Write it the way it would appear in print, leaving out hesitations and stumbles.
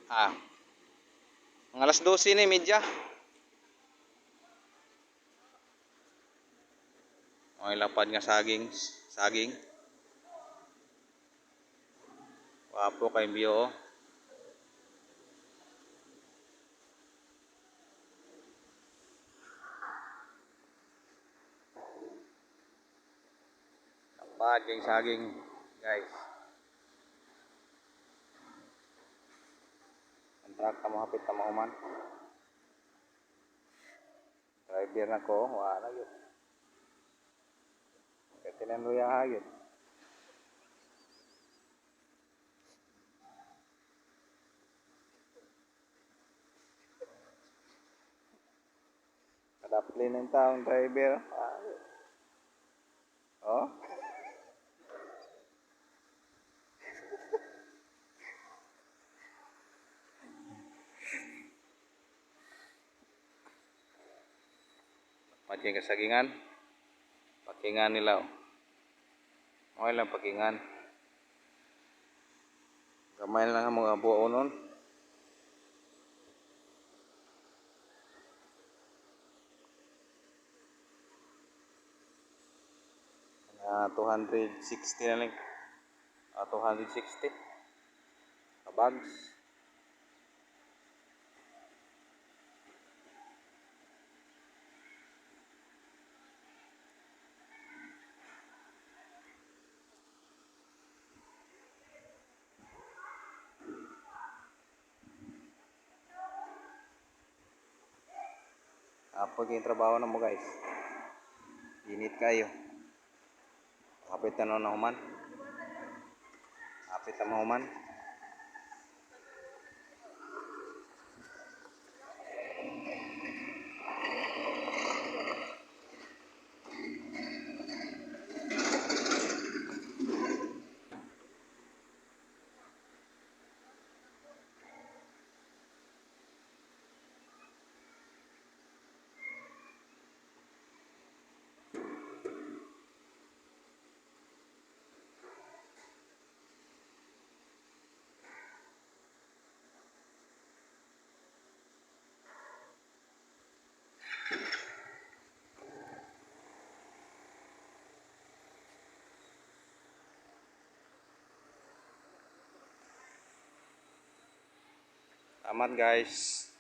Ah. Mga alas 12:30. Okay, lapad nga saging, saging. Wapo kay view, oh. Lapad kay saging, guys. Ang truck na mo hapit na mahuman. Driver na ko, wala yun. Kaya tinanuya yun. Kadapli ng taong driver. Oh. Pati kasagingan. Pakingan nila, oh. Okay lang pakingan. Gamay lang ang mga buo nun. 260 na lang. 260 ka bags. Apo yung trabaho na mo, guys. Init kayo. Kapit na na human. Kapit na mahuman. Salamat, guys.